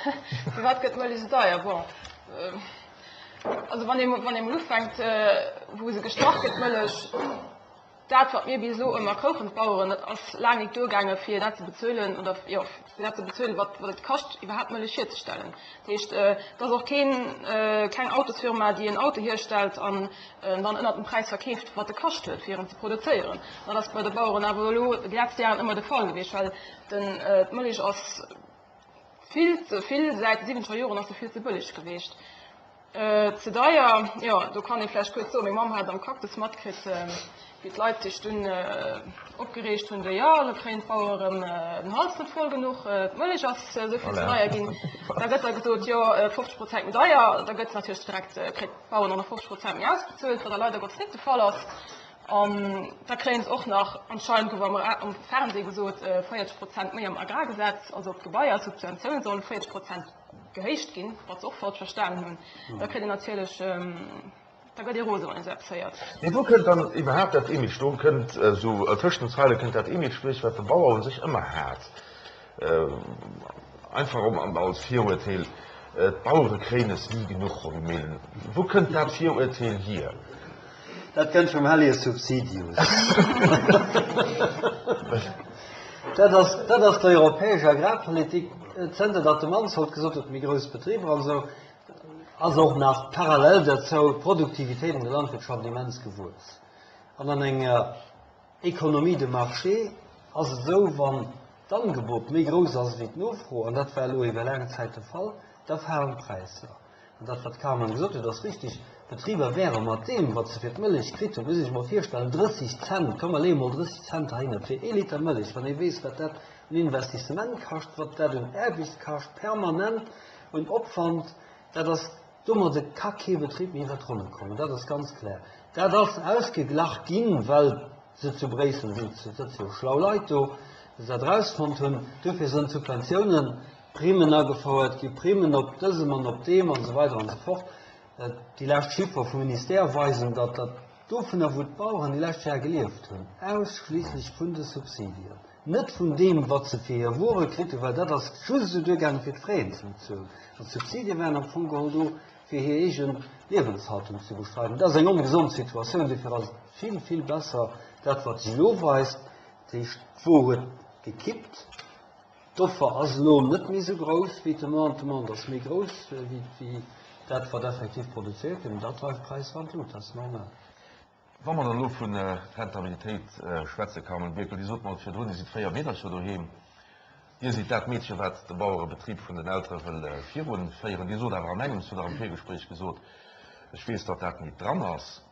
Firwat gëtt d'Mëllech esou deier? Bon, also wann ee wann ee mol ufänkt, wou se gestrach gëtt, d'Mëllech, dat wat mir bis elo ëmmer krouchen, d'Baueren, dat ass laang nik duergaange fir dat ze bezuelen oder jo fir dat ze bezuelen, wat wat et kascht iwwerhaapt Mëllech hierzestellen. Dat heescht, et ass och keen keng Autosfirma, déi en Auto hierstellt an en dann ënnert dem Präis verkeeft, wat e kascht huet fir en ze produzéieren. Dat ass bei de Baueren awer elo déi letzt Jaren ëmmer de Fall gewiescht, well Den d'Mëllech ass vill ze vill, säit de siwwenzeger Joren ass se vill ze bëlleg geweecht. Ze deier, jo, do kann ee vläicht kuerz soen, meng Mamm hat am Cactus matkritt, wéi d'Leit sech dunn opgereegt hunn, wéi, jo, elo kréien d'Bauere rëm den Hals net voll genuch, d'Mëllech ass esou vill ze deier ginn. Da gëtt da gesot, jo, 50 Prozent méi deier, da gëtt natierlech direkt, kréit d'Baueren och nach 50 Prozent méi ausbezuelt, wat da leider Gottes net de Fall ass. An da kréien se och nach, anscheinend gouf am Fernseh gesot, 40 Prozent méi am Agrargesetz, also op d'Gebaier, d'Subventioune sollen 40 Prozent gehéicht ginn, wat se och falsch verstanen hunn. Da kritt een natierlech, da gëtt ee rose wann ee sou eppes héiert. Mee wou kënnt dann iwwerhaapt dat Image? Do kënnt esou tëscht den Zeile kënnt dat Image duerch, wat de Bauer u sech ëmmer hat. Einfach om als Virurteel, d'Bauere kréien es ni genuch, Roby Mehlen. Wou kënnt dat Virurteel hier? Dat kënnt vum Hellige Subsidius. Dat ass, dat ass d'europäesch Agrarpolitik, zënter datt de Mansholt gesot huet, méi grouss Betriber an esou, ass och nach parallel derzou d'Produktivitéit an der Landwirtschaft immens gewuess. An an enger Économie de marché ass et esou, wann d'Angebot méi grouss ass ewéi d'Nofro, an dat war elo iwwer laang Zäit de Fall, da falen d'Präisser. An dat, wat d'Carmen gesot huet, ass richtig, D'Betriber wäre mat deem, wat se fir d'Mëllech kritt hunn, muss ee sech emol virstellen, 30 Cent, komm mer leeë mol 30 Cent heihinner fir ee Liter Mëllech, wann ee weess, wat dat un Investissement kascht, wat dat un Aarbecht kascht, permanent un Opwand, dat ass, domadde ka kee Betrib méi iwwer d'Ronne kommen, dat ass ganz kloer. Dat ass ausgeglach ginn, well se zu Bréissel sinn, et sëtze jo schlau Leit do, déi dat erausfonnt hunn, duerfir sënn d'Subventiounen Primmen agefouert gi, Primmen op dësem an op deem an esou weider an esou fort. Déi lescht Chiffere vum Ministère weisen, datt dat dovunner, wou d'Baueren déi lescht Jahre gelieft hunn, ausschliisslech vun de Subsidien, net vun deem, wat se fir hir Wuere kritt hunn, well dat ass just esou duergaangen, fir d'Fraisen ze bezuelen. An d'Subsidie waren am Fong geholl do, fir hir eege Liewenshaltung ze bestreiden. Dat ass eng ongesond Situatioun. Dofir ass et vill, vill besser, dat, wat sech elo weist, dat heescht, d'Wo huet gekippt, D'Offer ass elo net méi esou grouss wéi d'Demande. D'Demande ass méi grouss wéi dat, wat effektiv produzéiert gëtt. An dat dreift d'Präisser an d'Lut. Dat ass normal. Wa mer dann elo vu Rentabilitéit schwätzen, Carmen Birkel, Dir sot mer virdrun, Dir sidd 4 Meedercher doheem. Dir sidd dat Meedche wat de Bauerebetrib vun den Eltere wëll virunféieren. Dir sot awer an engems, hutt Der am Virgespréich gesot, ech weess, datt dat nit dran ass.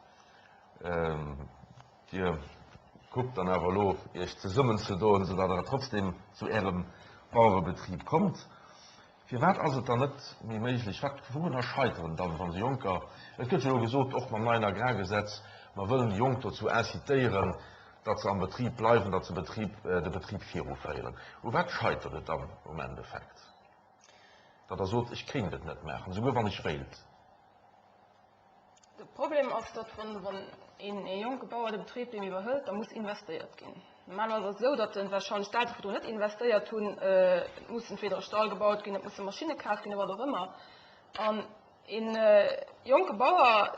Dir kuckt dann awer elo, Iech zesummenzedoen, esou datt Der trotzdem zu Ärem Bauerebetrib kommt. Firwat ass et dann net méi méiglech? Wat, wourunner scheitert et dann, wann se Jonker, et gëtt jo elo gesot, och mam neien Agrargesetz, mer wëllen déi Jonk dozou incitéieren, datt se am Betrib bleiwen, datt se Betrib, de Betrib viruféieren. U wat scheitert et dann um Endeffekt, datt Der sot, ech kéint et net maachen, esouguer wann ech wéilt? De Problem ass, datt wann een ee jonke Bauer de Betrib deem iwwerhëlt, da muss investéiert ginn. Normalerweis ass et esou, datt en warscheinlech d'Eltere virdrun net investéiert hunn. Et muss entweder e Stall gebaut ginn, et musse Maschinne kaf ginn, oder wat och ëmmer. An ee jonke Bauer,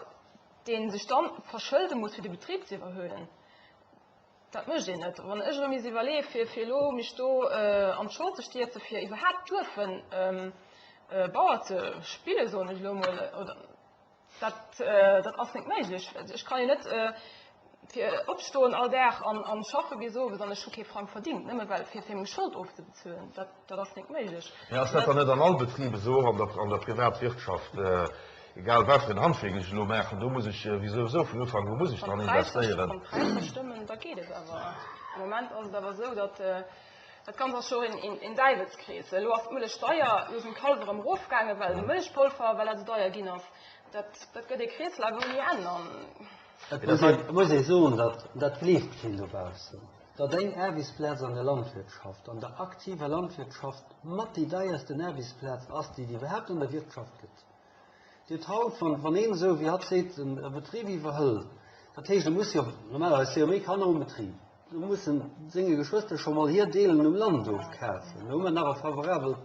dee sech dann verschëlde muss, fir de Betrib ze iwwerhuelen, Dat mécht een net. Wann ech elo misst iwwerleeë fir fir elo mech do an d'Schold ze stierze fir iwwerhaapt duerfen Bauer ze spillen, soen ech elo emol, oder dat dat ass net méiglech. Ech kann jo net fir opstoen all Dag an an schaffe bis owes an ech hu kee Frang verdingt, nëmme well fir fir meng Schold ofzebezuelen. Dat dat ass net méiglech. Mä ass dat dann net an all Betrib esou, och an der an der Privatwirtschaft? Egal wat fir en Handwierk ech elo maachen, do muss ech wéi souwisou vun Ufank u muss ech dran investéieren. Wann d'Präisser stëmmen, da geet et awer. Am Moment ass et awer esou, datt dat Ganzt ass scho een Däiwelskrees. Elo ass d'Mëllech deier, elo sinn d'Kallwer erëm erofgaangen, well de Mëllechpolver, well dat esou deier ginn ass. Dat dat gëtt ee Kreeslaf ouni Enn. An. Et muss ee soen, datt, dat gleeft keen dobaussen, datt eng Aarbechtsplaz an der Landwirtschaft, an der aktiver Landwirtschaft mat déi deiersten Aarbechtsplaz ass, déi et iwwerhaapt an der Wirtschaft gëtt. Dir hutt haut, wann, wann een esou, wéi hatt seet, e Betrib iwwerhëlt, dat heescht, e muss jo, normalerweis si jo méi Kanner um Betrib, do muss en senge Geschwëster scho mol hir Deelen um Land ofkafen. Do hu mer nach e favorabelt.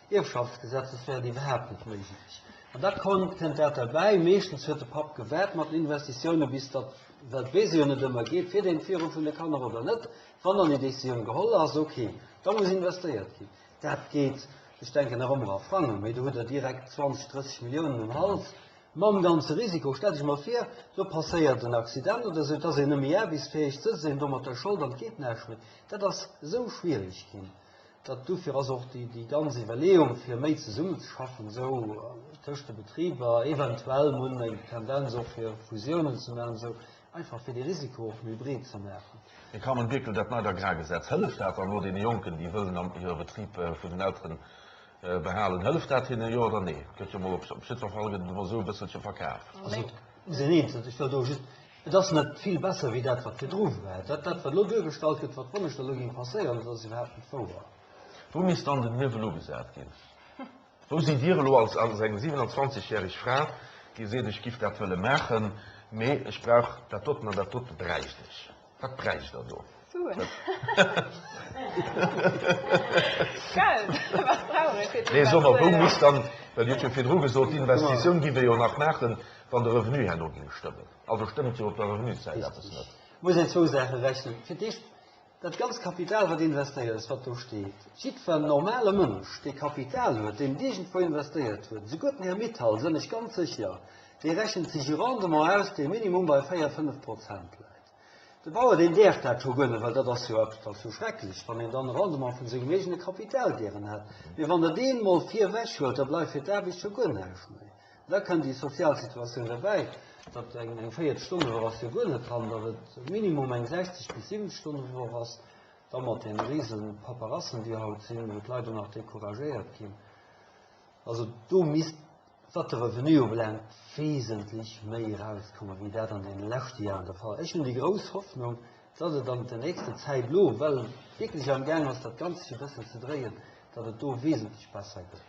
Ierfschaftsgesetz, soss wär et iwwerhaapt net méiglech. An da konnt, kënnt dat derbäi, meeschtens huet de Papp gewaart mat den Investitiounen, bis datt, well et weess ee jo net ëmmer, geet fir deen viru vun de Kanner oder net. Wann dann déi Décisioun geholl ass, ok, da muss investéiert ginn. Dat geet, ech denken nach ëmmer a Frangen, mee do hutt Der direkt 20, 30 Milliounen um Hals, mam ganze Risiko. Stellt Iech emol vir, do passéiert en Accident oder esou, et ass een net méi aarbechtsfäeg, sëtzt een do mat der Schold an et geet näischt méi. Dat ass esou schwierig ginn, datt dofir ass och déi ganz Iwwerleeung, fir méi zesummenzeschaffen esou tëscht de Betriber, eventuell munn eng Tendenz och fir Fusiounen ze maachen esou, einfach fir dee Risiko och méi breet ze maachen. Här Carmen Birkel, dat neit Agrargesetz, hëlleft dat dann elo deene Jonken, déi wëllen hire Betrib vun den Elteren behalen, hëlleft dat hinnen, jo oder nee? Gëtt jo mol op jiddwer Fall gëtt et emol esou e bësselche verkaf. Also, mir sinn eens, ech wëll do just, et ass net vill besser wéi dat, wat virdru war. Dat, dat wat elo duergestallt gëtt, wat d'Wonnesch elo géing passéieren, dat ass iwwerhaapt net wouer. Wou misst dann den Hiewel ugesat ginn? Wou sidd Dir elo als als eng 27 järeg Fra, déi seet, ech giff dat wëlle maachen, mee ech brauch dat doten an dat dote bräicht ech? Wat bräicht Der do? Suen. Geld. Wat brauch ee fir ze Nee, so mer, wou muss dann, well Dir hutt jo virdru gesot, d'Investitioun giff ee jo nach maachen, wann de Revenu herno géing stëmmen. Also stëmmt jo op der Revenussäit eppes net. Muss een zwou Saache rechnen. Fir d'éischt, dat ganzt Kapital, wat investéiert ass, wat do steet, jiddwer normale Mënsch, dee Kapital huet, deen et iergendwou investéiert huet, esouguer den Här Mittal, sënn ech ganz sécher, dee rechent sech e Rendement aus, dee minimum bei 4, 5 Prozent läit. De Bauer, deen däerf dat scho guer net, well dat ass jo eppes, dat ass jo schrecklech, wann een dann e Rendement vun sengem eegene Kapital gären hätt. Mee wann Der deen emol virwech huelt, da bleift fir d'Aarbecht scho guer näischt méi. An da kënnt déi sozial Situatioun derbäi, datt eng eng 40 Stonne-Woch ass jo guer net dran, datt et minimum eng 60 bis 70 Stonne-Woch ass, da mat deene rise Paperassen, déi haut sinn, wou d'Leit och nach decouragéiert ginn. Also do misst, wat de Revenu ubelaangt, wesentlech méi erauskommen, wéi dat an deene leschte Jaren de Fall. Ech hunn déi grouss Hoffnung, datt et an der nächster Zäit elo, well et wierklech am Gaang ass, dat Ganzt sech e bëssen ze dréien, datt et do wesentlech besser gëtt.